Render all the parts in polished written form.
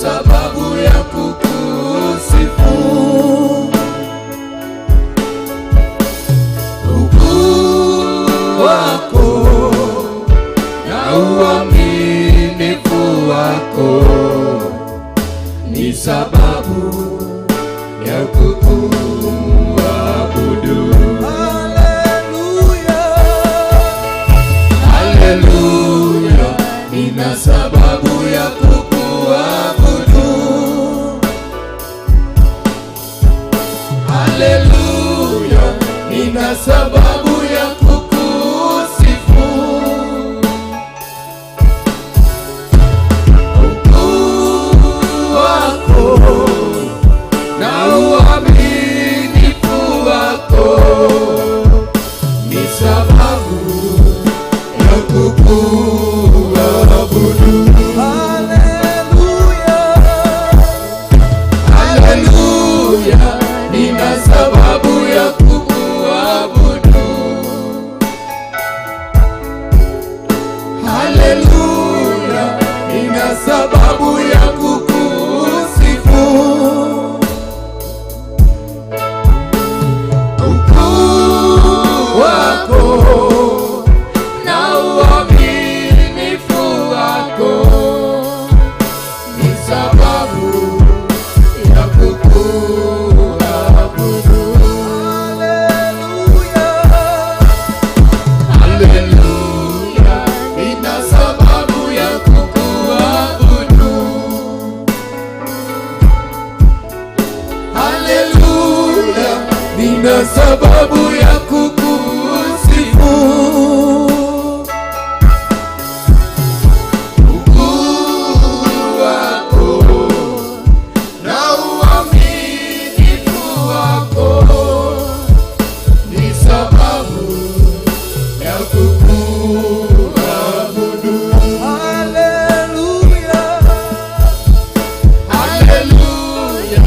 sababu ya kukusifu. Ukuu wako na uaminifu wako ni sababu ya kukuabudu. Haleluya. Haleluya, nina sababu ya kukuabudu. Haleluya, nina sababu ya kukusifu. Ukuu wako na uaminifu wako ni sababu ya kukuabudu. Haleluya. Haleluya, nina sababu ya kukuabudu. Haleluya, nina sababu ya kukusifu. Ukuu wako na uaminifu wako ni sababu ya kukuabudu. Haleluya. Haleluya, nina sababu ya kukuabudu. Haleluya, nina sababu ya kukusifu. Ukuu wako na uaminifu wako ni sababu ya kukuabudu. Haleluya. Haleluya,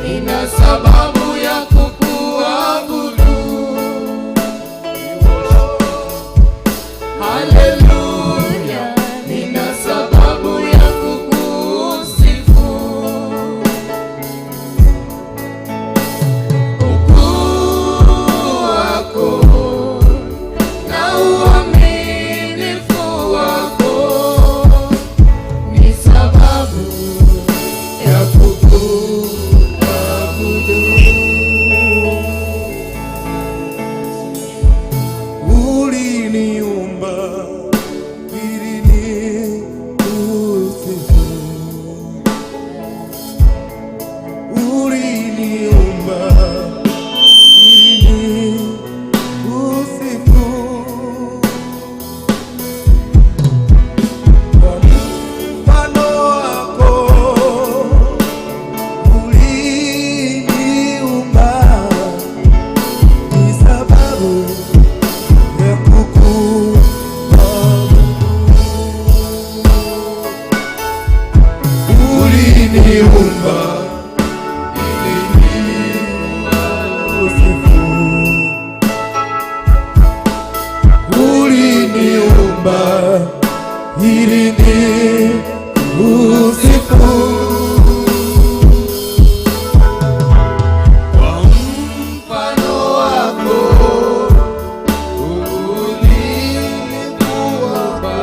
nina sababu ya kukuabudu. Haleluya, nina sababu ya kukusifu. Ukuu wako na uaminifu wako ni sababu ya kukuabudu. Uliniumba ili nikusifu. Uliniumba ili nikusifu. Kwa mfano wako uliniumba, ni sababu ya kukuabudu. Uliniumba ili Usifu. Uliniumba ili nikusifu. Kwa mfano wako uliniumba,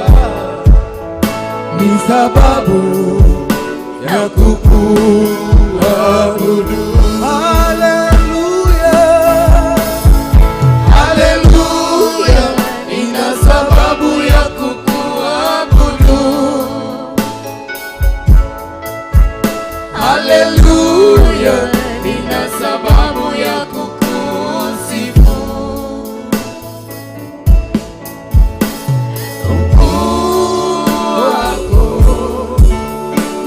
ni sababu ya kukuabudu. Haleluya. Haleluya, nina sababu ya kukuabudu. Haleluya, nina sababu ya kukusifu. Ukuu wako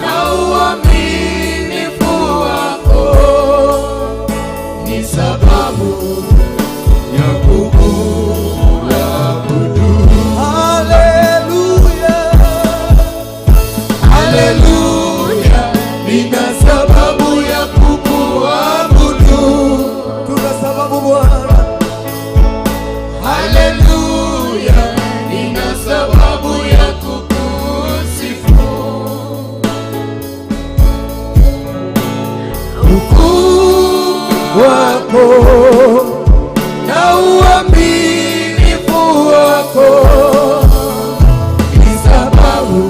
na uaminifu wako ni sababu ya kukuabudu. Haleluya. Haleluya, nina sababu ya kukuabudu. wako na uaminifu wako ni sababu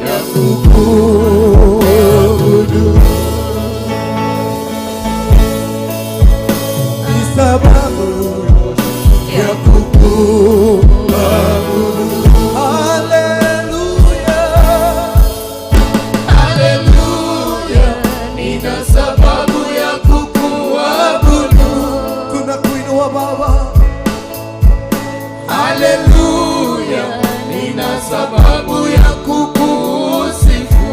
ya kukuabudu. Ni sababu ya kukuabudu. Haleluya. Haleluya, nina sababu ya kukuabudu. Tunakuinua Baba. Haleluya, nina sababu ya kukusifu.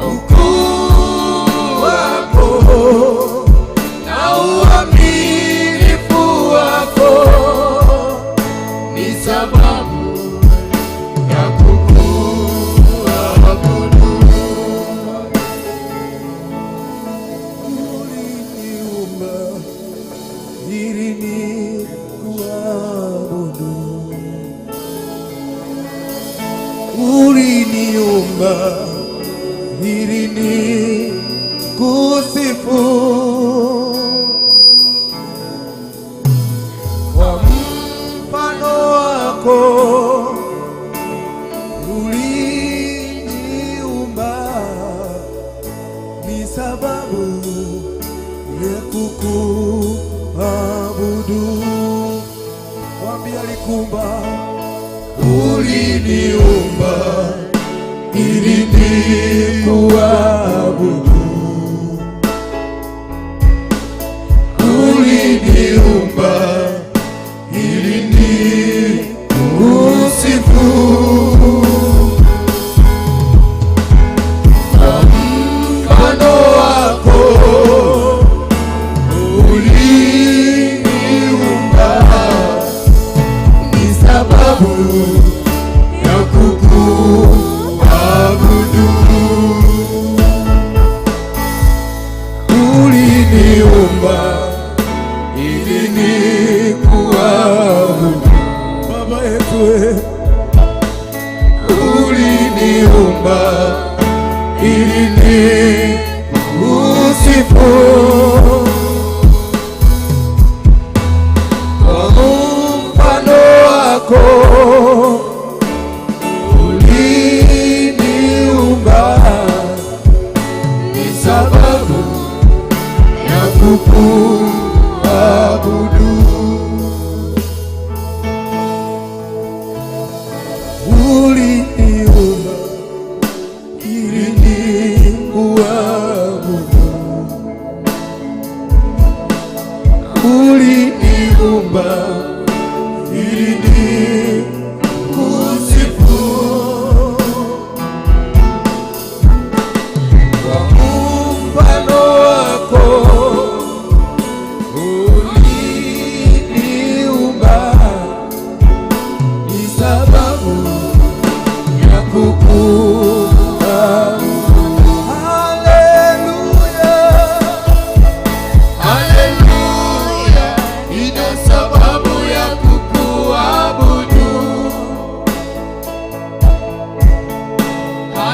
Ukuu wako na uaminifu wako ni sababu ya kukuabudu. Uliniumba ili nikuabudu. Uliniumba ili nikusifu. Kwa mfano wako uliniumba, ni sababu ya kukuabudu. Mwambie alikuumba, Uliniumba ili nikuabudu. Uliniumba ili nikusifu. Kwa mfano wako uliniumba, ni sababu ya kukuabudu. Uliniumba ili nikuabudu. Baba yetu we. Uliniumba ili nikusifu. Kwa mfano wako uliniumba, ni sababu ya kukuabudu. Uliniumba ili nikuabudu. Uliniumba ili nikusifu. Kwa mfano wako uliniumba, ni sababu ya kukuabudu. Haleluya. Haleluya, nina sababu ya kukuabudu.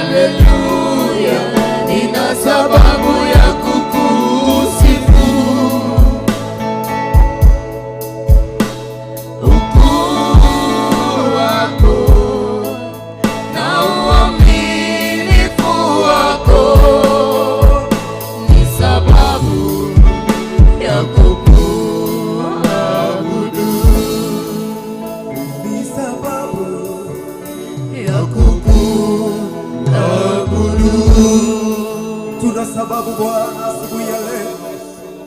Haleluya, nina sababu ya kukusifu. Ukuu wako na uaminifu wako ni sababu ya kukuabudu, Ni sababu ya kukuabudu. Tuna sababu Bwana, asubuhi ya leo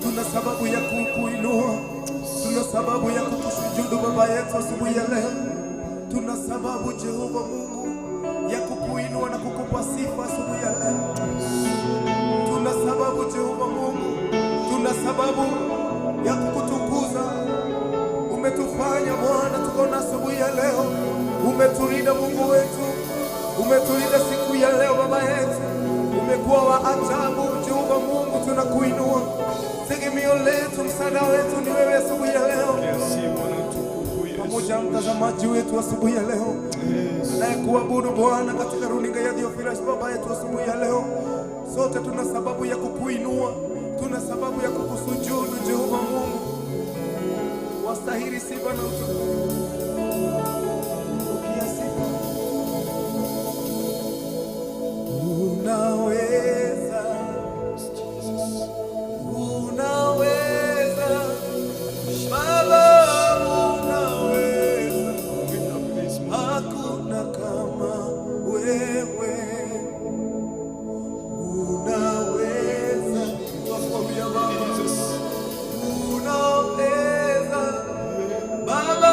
tuna sababu ya kukuinua, tuna sababu ya kukusujudu Baba yetu asubuhi ya leo. Tuna sababu Jehova Mungu ya kukuinua na kukupa sifa asubuhi ya leo. Tuna sababu Jehova Mungu, tuna sababu ya kukutukuza. Umetufanya Bwana tukaona asubuhi ya leo, umetulinda Mungu wetu, umetulinda siku ya leo Baba yetu, umekuwa wa ajabu Jehova Mungu, tunakuinua. Tegemeo letu, msaada wetu ni wewe asubuhi ya leo. Merci Bwana mtukufu Yesu. Pamoja mmoja mtazamaji wetu asubuhi ya leo anayekuabudu Bwana katika runinga ya Theophilus Baba yetu asubuhi ya leo, sote tuna sababu ya kukuinua, tuna sababu ya kukusujudu Jehova Mungu, wastahili sifa na utukufu. Pokea sifa. Unaweza, unaweza, Baba unaweza, hakuna kama wewe. Unaweza, twakwambia Baba, unaweza, Baba.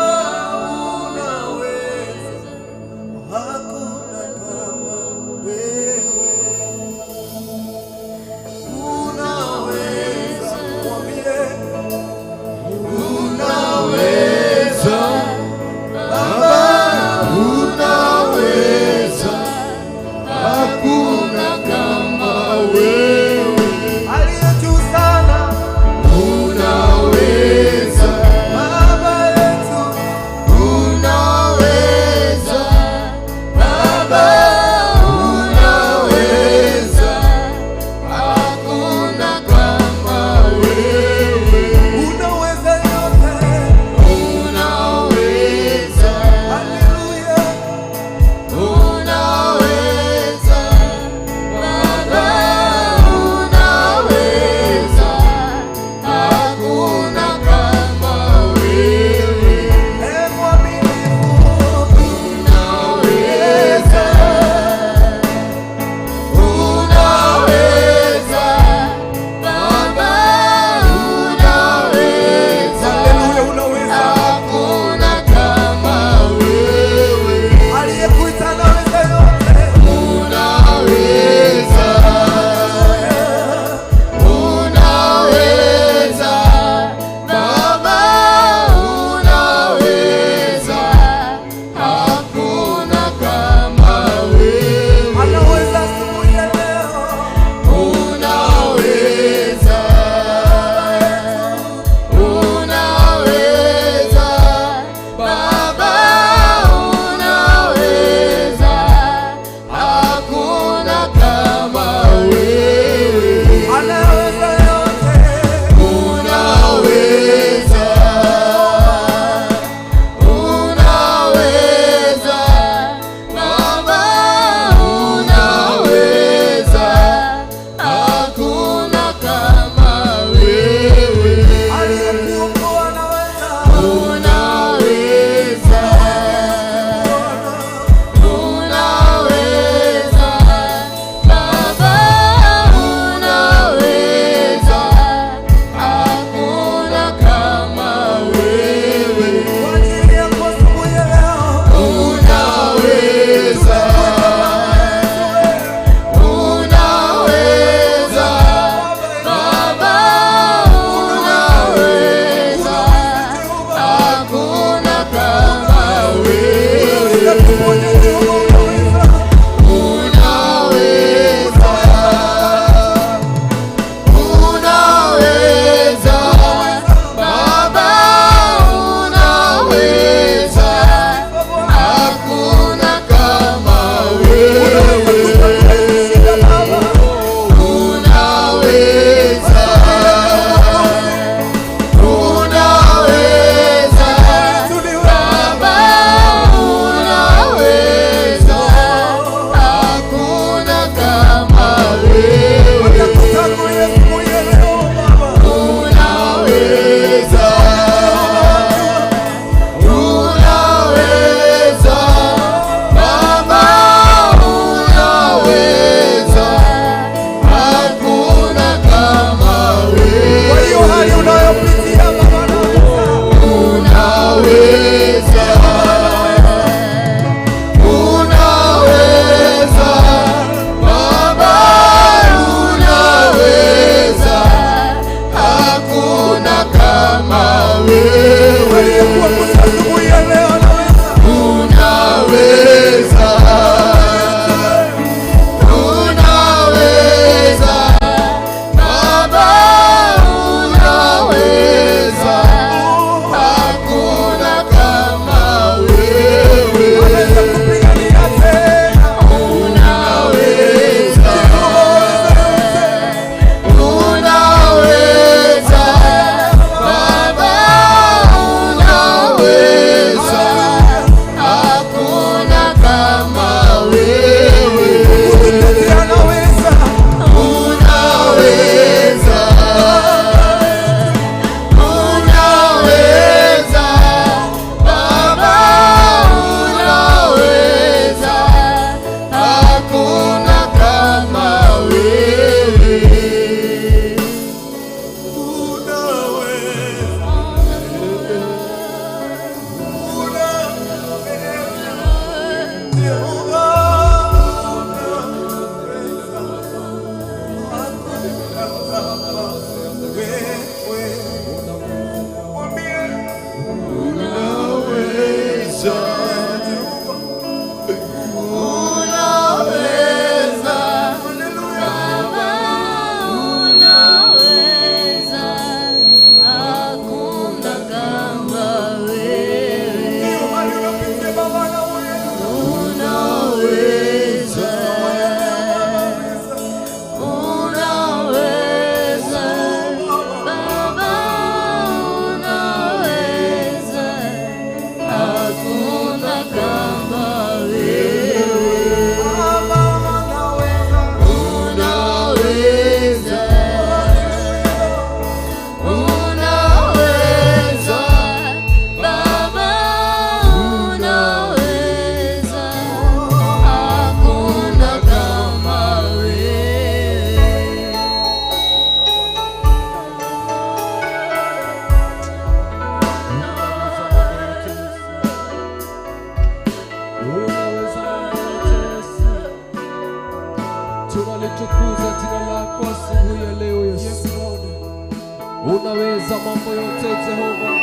Unaweza mambo yote Jehova,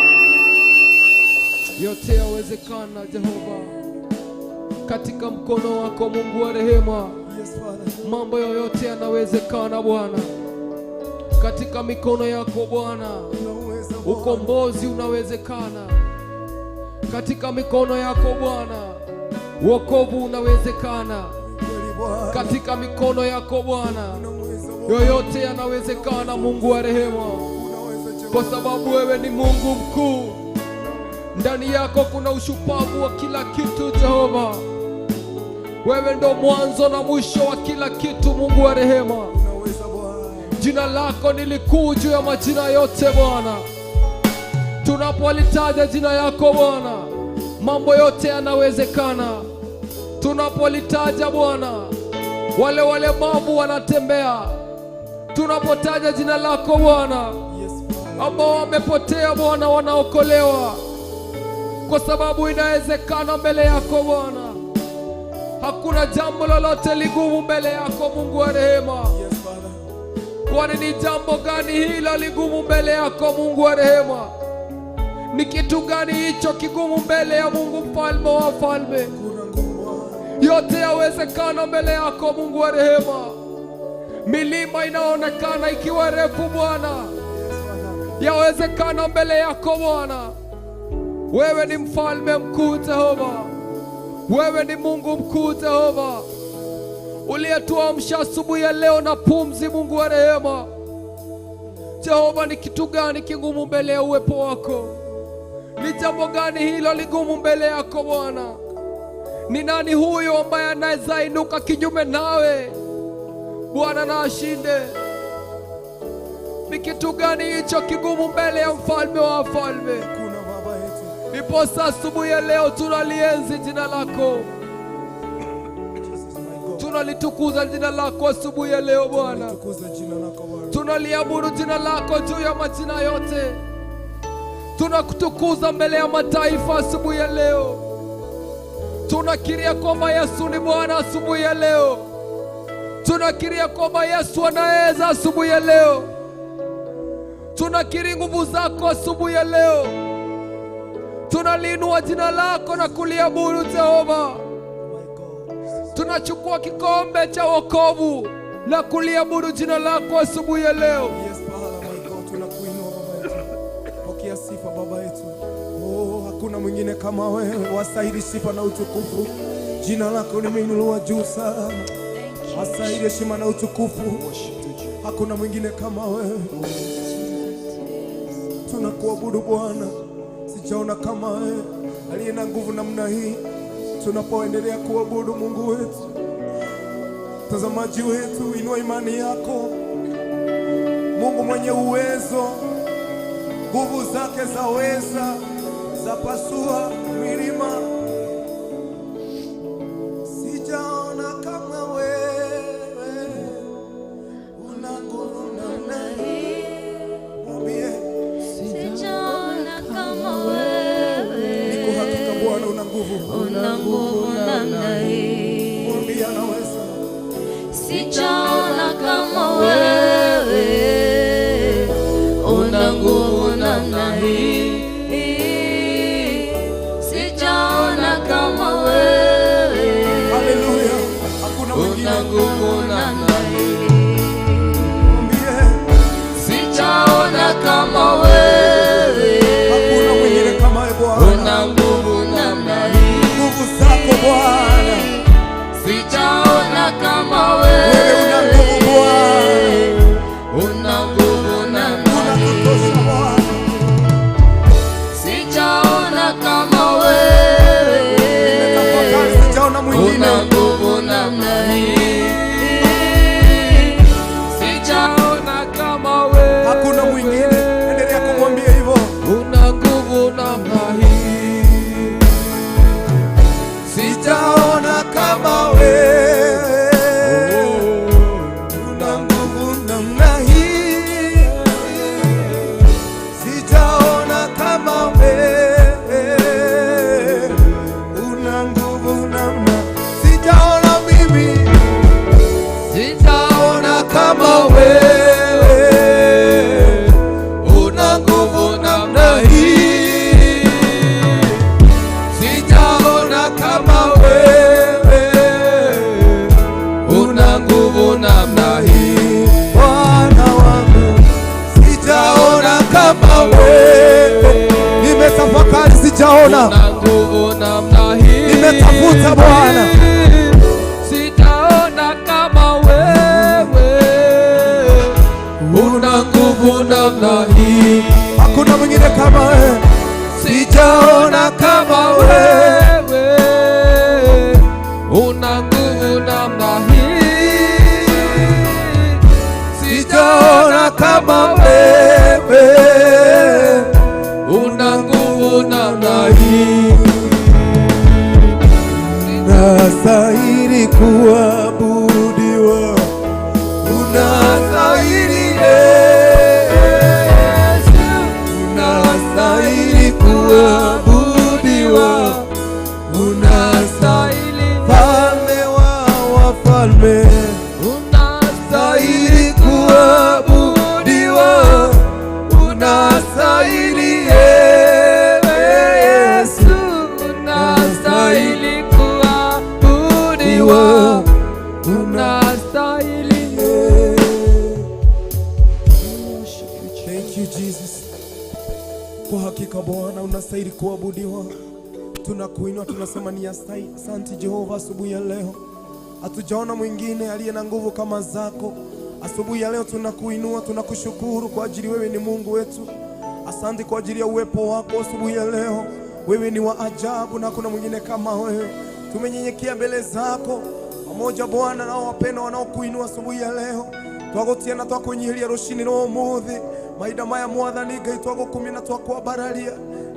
yote yawezekana Jehova, katika mkono wako Mungu wa rehema. Yes, Father. Mambo yoyote yanawezekana Bwana, katika mikono yako Bwana. Unaweza Bwana. Ukombozi unawezekana katika mikono yako Bwana, wokovu unawezekana Kweli Bwana. katika mikono yako Bwana, Unaweza Bwana. yoyote yanawezekana Mungu wa rehema, Unaweza Jehova. kwa sababu wewe ni Mungu mkuu. Ndani yako kuna ushupavu wa kila kitu Jehova. Wewe ndo mwanzo na mwisho wa kila kitu, Mungu wa rehema. Unaweza Bwana. Jina lako ni likuu juu ya majina yote Bwana. Tunapolitaja jina yako Bwana, mambo yote yanawezekana. Tunapolitaja Bwana, wale walemavu wanatembea. Tunapotaja jina lako Bwana, Yes, Father. ambao wamepotea Bwana wanaokolewa, kwa sababu inawezekana mbele yako Bwana. Hakuna jambo lolote ligumu mbele yako Mungu wa rehema. Yes, Father. Kwani ni jambo gani hilo ligumu mbele yako Mungu wa rehema? Ni kitu gani hicho kigumu mbele ya Mungu mfalme wa wafalme? Kuna nguvu Bwana. Yote yawezekana mbele yako Mungu wa rehema. Milima inaonekana ikiwa refu Bwana, Yes, Father. yawezekana mbele yako Bwana. Wewe ni mfalme mkuu Jehova, wewe ni Mungu mkuu Jehova, uliyetuamsha asubuhi ya leo na pumzi, Mungu wa rehema. Jehova, ni kitu gani kigumu mbele ya uwepo wako? Ni jambo gani hilo ligumu mbele yako Bwana? Ni nani huyo ambaye anaweza inuka kinyume nawe Bwana na ashinde? Ni kitu gani hicho kigumu mbele ya mfalme wa wafalme? Kuna Baba yetu. Ndiposa asubuhi ya leo tunalienzi jina lako, Jesus, my God. tunalitukuza jina lako asubuhi ya leo Bwana, Tukuza jina lako Bwana. tunaliabudu jina lako juu ya majina yote, tunakutukuza mbele ya mataifa asubuhi ya leo. Tunakiria kwamba Yesu ni Bwana asubuhi ya leo, tunakiria kwamba Yesu anaweza asubuhi ya leo, tunakiri nguvu zako asubuhi ya leo, tunaliinua jina lako na kuliabudu Jehova. My God. Tunachukua kikombe cha wokovu na kuliabudu jina lako asubuhi ya leo. Yes, Father, my God, tunakuinua Baba yetu. Pokea sifa Baba yetu. Oh, hakuna mwingine kama wewe, wastahili sifa na utukufu. Jina lako limeinuliwa juu sana, wastahili heshima na utukufu. Hakuna mwingine kama wewe. Tunakuabudu Bwana, sijaona kama wewe aliye na nguvu namna hii. Tunapoendelea kuabudu Mungu wetu, mtazamaji wetu, inua imani yako. Mungu mwenye uwezo, nguvu zake zaweza, zapasua milima. Sijaona kama wewe una nguvu namna hii. Mwambie, Sijaona kama wewe niko hakika Bwana una nguvu. una nguvu namna hii. Mwambie anaweza. Sijaona kama wewe una nguvu namna hii. Sijaona kama wewe Haleluya, hakuna mwingine. una nguvu namna hii. Mwambie, Sijaona kama wewe hakuna mwingine kama wewe Bwana. una nguvu namna hii. Nguvu zako Bwana, Sijaona kama wewe una wewe nguvu Bwana, una nguvu namna hii. unatutosha Bwana. Sijaona kama wewe Nimetafakari, sijaona mwingine. una nguvu namna hii. Sijaona Kama wewe Hakuna mwingine. Endelea kumwambia hivyo. una nguvu namna hii. Sijaona kama wewe una nguvu namna hii. Sijaona kama wewe una nguvu namna. Sijaona mimi, Sijaona kama wewe Sijaona. Una nguvu namna hii. Nimetafuta Bwana. Sijaona kama wewe. Una nguvu namna hii. Hakuna mwingine kama wewe. Sijaona kama wewe. Una nguvu namna hii. Sijaona kama wewe. Una nguvu namna hii. Unastahili kuabudiwa. Unastahili Yesu. Unastahili kuabudiwa. Unastahili Mfalme wa wafalme. Unastahili Unastahili kuabudiwa. Unastahili Yesu. Unastahili kuabudiwa. Unastahili. Thank you Jesus. Kwa hakika Bwana unastahili kuabudiwa. Tunakuinua, tunasema ni asante Jehova asubuhi ya leo. Hatujaona mwingine aliye na nguvu kama zako. Asubuhi ya leo tunakuinua, tunakushukuru kwa ajili wewe ni Mungu wetu. Asante kwa ajili ya uwepo wako asubuhi ya leo. Wewe ni wa ajabu na hakuna mwingine kama wewe. Tumenyenyekea mbele zako pamoja Bwana nao wapendwa wanaokuinua asubuhi ya leo. Twagotia na twakunyihiria rucini rwa umuthi mahinda maya mwathani Ngai twagukumia na twakwambararia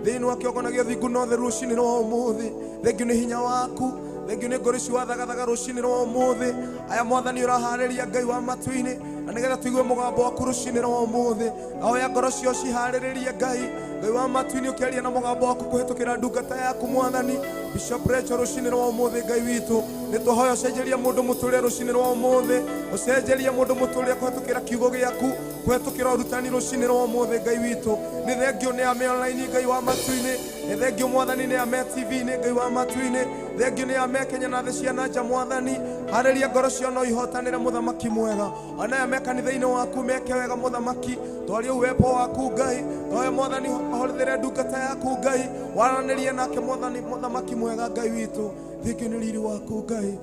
thiini wa kiongona gia thingu na utheru rucini rwa umuthi. Thengiũ nĩ hinya waku, thengiũ nĩ ngoro ici wathagathaga rucini rwa umuthi. Aya mwathani ũraharĩria Ngai wa matu-inĩ na nĩgetha tũigue mũgambo waku rucini rwa umuthi. Ahoya ngoro cio ciharĩrĩrie Ngai, Ngai wa matu-inĩ ũkĩaria na mũgambo waku kũhĩtũkĩra ndungata yaku mwathani Bishop Rachel rucini rwa umuthi. Ngai witũ nĩ twahoya ũcenjerie mũndũ mũtũrĩre rucini rwa umuthi, ũcenjerie mũndũ mũtũrĩre kũhĩtũkĩra kiugo gĩaku, kũhĩtũkĩra ũrutani rucini rwa umuthi. Ngai witũ nĩ thengio nĩ ame online Ngai wa matu-inĩ, nĩ thengio mwathani nĩ ame TV-inĩ Ngai wa matu-inĩ, thengio nĩ ame Kenya na thĩ cia na nja mwathani. Harĩria ngoro cio no ihotanĩre mũthamaki mwega, ona aya me kanitha-inĩ waku meke wega mũthamaki. Twarie uwepo waku Ngai, twahe mwathani horithĩre ndungata yaku Ngai, waranĩrie nake mwathani mũthamaki mwega Ngai witũ. Thengio nĩ riri waku Ngai,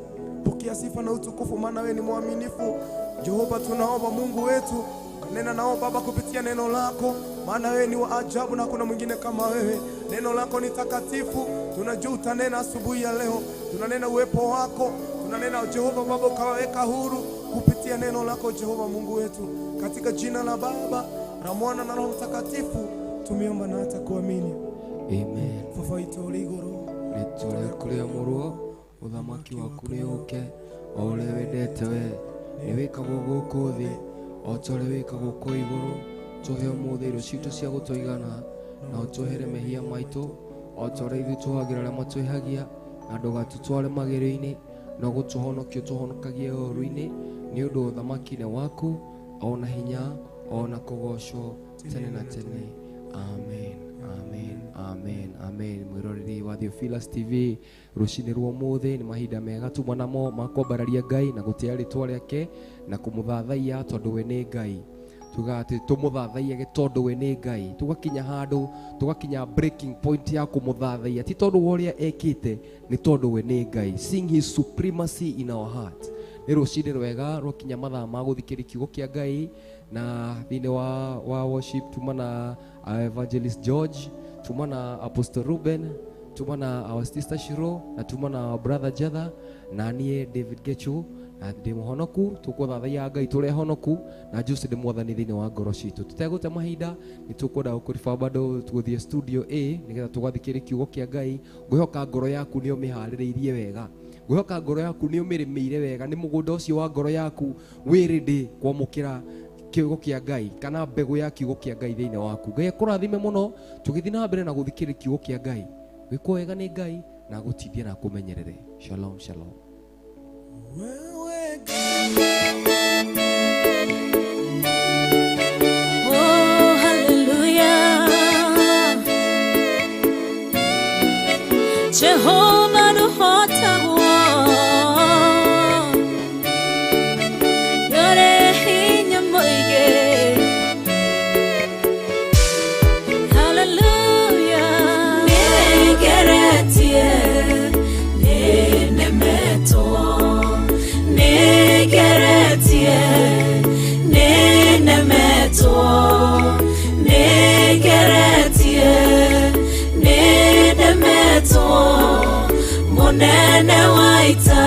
pokea sifa na utukufu, maana wewe ni mwaminifu. Jehova, tunaomba Mungu wetu, nena nao Baba kupitia neno lako, maana wewe ni wa ajabu na hakuna mwingine kama wewe. Neno lako ni takatifu, tunajua utanena asubuhi ya leo. Tunanena uwepo wako, tunanena Jehova Baba ukawaweka huru kupitia neno lako Jehova Mungu wetu, katika jina la Baba na Mwana na Roho Mtakatifu tumeomba na hata kuamini. Amen. Baba witũ ũrĩ igũrũ, Rĩtwa rĩaku rĩamũrwo, ũthamaki waku nĩũke, o ũrĩa wendete we nĩ wĩkagwo gũkũ thĩ o ta ũrĩa wĩkagwo kũu igũrũ. Tũhe ũmũthĩ irio citũ cia gũtũigana, na ũtũhere mehia maitũ o ta ũrĩa ithuĩ tũhagĩra arĩa matwĩhagia, na ndũgatũtware magerio-inĩ, no gũtũhonokia ũtũhonokagie ũũru-inĩ, nĩ ũndũ ũthamaki nĩ waku, o na hinya, o na kũgocwo tene na tene. Amen. Amen. Amen. Amen. Mwiroreri wa Theophilus TV rucini rwa umuthi ni mahinda mega tuma namo ma kwambararia Ngai na gutĩa rĩtwa rĩake na kũmũthathaiya tondũ we nĩ Ngai. Tuga atĩ tũmũthathaiye tondũ we nĩ Ngai. Tugakinya handũ, tugakinya breaking point ya kũmũthathaiya ti tondũ wa ũrĩa ekĩte, nĩ tondũ we nĩ Ngai. Sing his supremacy in our heart. Nĩ rũcinĩ rwega rwakinya mathaa ma gũthikĩrĩria kiugo kĩa Ngai na thĩinĩ wa worship tuma na Evangelist George, tuma na Apostle Ruben, tuma na our sister Shiro na tuma na our brother Jetha na niĩ David Gechu na ndĩ mũhonoku. Tũkũthathaiya Ngai tũrĩ honoku na Jesũ nĩ mwathani thĩinĩ wa ngoro citũ. Tũtegũte mahinda nĩ tũkwenda gũkũriba bado tũgũthiĩ studio A nĩgetha tũgathikĩrĩria kiugo kĩa Ngai. Ngwĩhoka ngoro yaku nĩ ũmĩharĩrĩirie wega, ngwĩhoka ngoro yaku nĩ ũmĩrĩmĩire wega, nĩ mũgũnda ũcio wa ngoro yaku wĩ ready kwamũkĩra kiugo kĩa Ngai kana mbegũ ya kiugo kĩa Ngai thĩinĩ waku. Ngai akũrathime mũno tũgĩthiĩ na mbere na gũthikĩrĩria kiugo kĩa Ngai. Wĩkwo wega nĩ Ngai na agũtindie na akũmenyerere. Shalom, shalom. Wewe Oh, hallelujah. Jehovah nũhotagwo, nĩũrĩ hinya mũingĩ. Hallelujah. Nĩwe Nĩnemetwo, nĩngeretie, nĩnemetwo, mũnene wa ita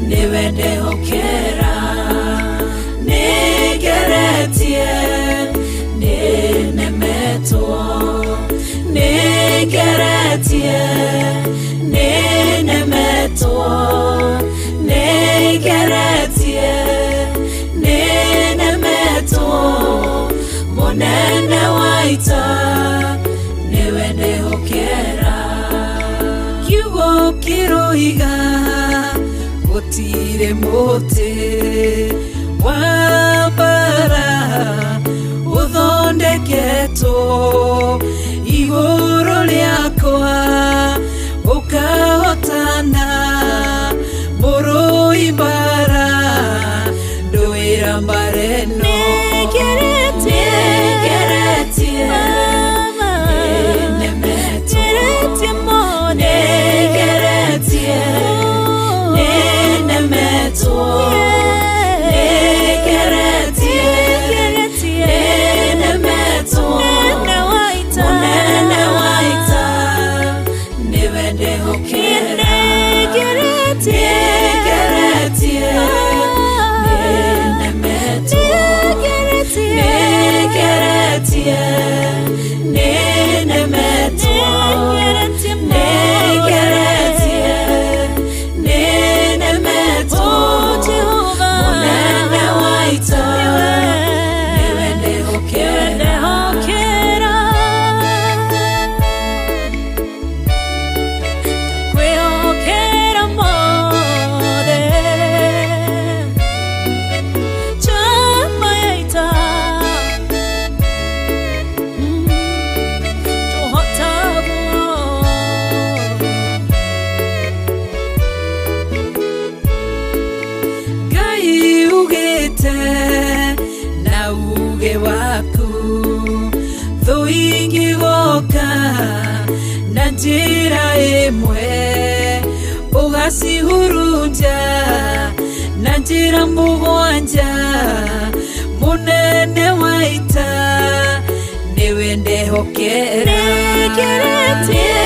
nĩwe ndehokera. Nĩngeretie, nĩnemetwo, nĩngeretie, nĩnemetwo, nĩngeretie, nĩnemetwo, mũnene wa ita nĩwe ndehokera. Kiugo kĩroiga gũtirĩ mũtĩ wa mbara ũthondeketwo igũrũ rĩakwa ũkahotana mũrũi mbara ndũĩra mbara ĩno. Nĩngeretie, nĩnemetwo, nĩngeretie, nĩnemetwo, nĩngeretie, nĩnemetwo, mũnene wa ita nĩwe ndehokera. Nĩngeretie, nĩnemetwo, nĩngeretie, nĩnemetwo, nĩngeretie, nĩnemetwo, mũnene wa ita nĩwe ndehokera. Kwĩhokera mothe chama ya ita tũhotagwo. Ngai ugĩte na uge waku thũ ingĩgoka na njĩra ĩmwe ũgacihurunja na njĩra mũgwanja mũnene wa ita nĩwe ndehokera. Nĩngeretie,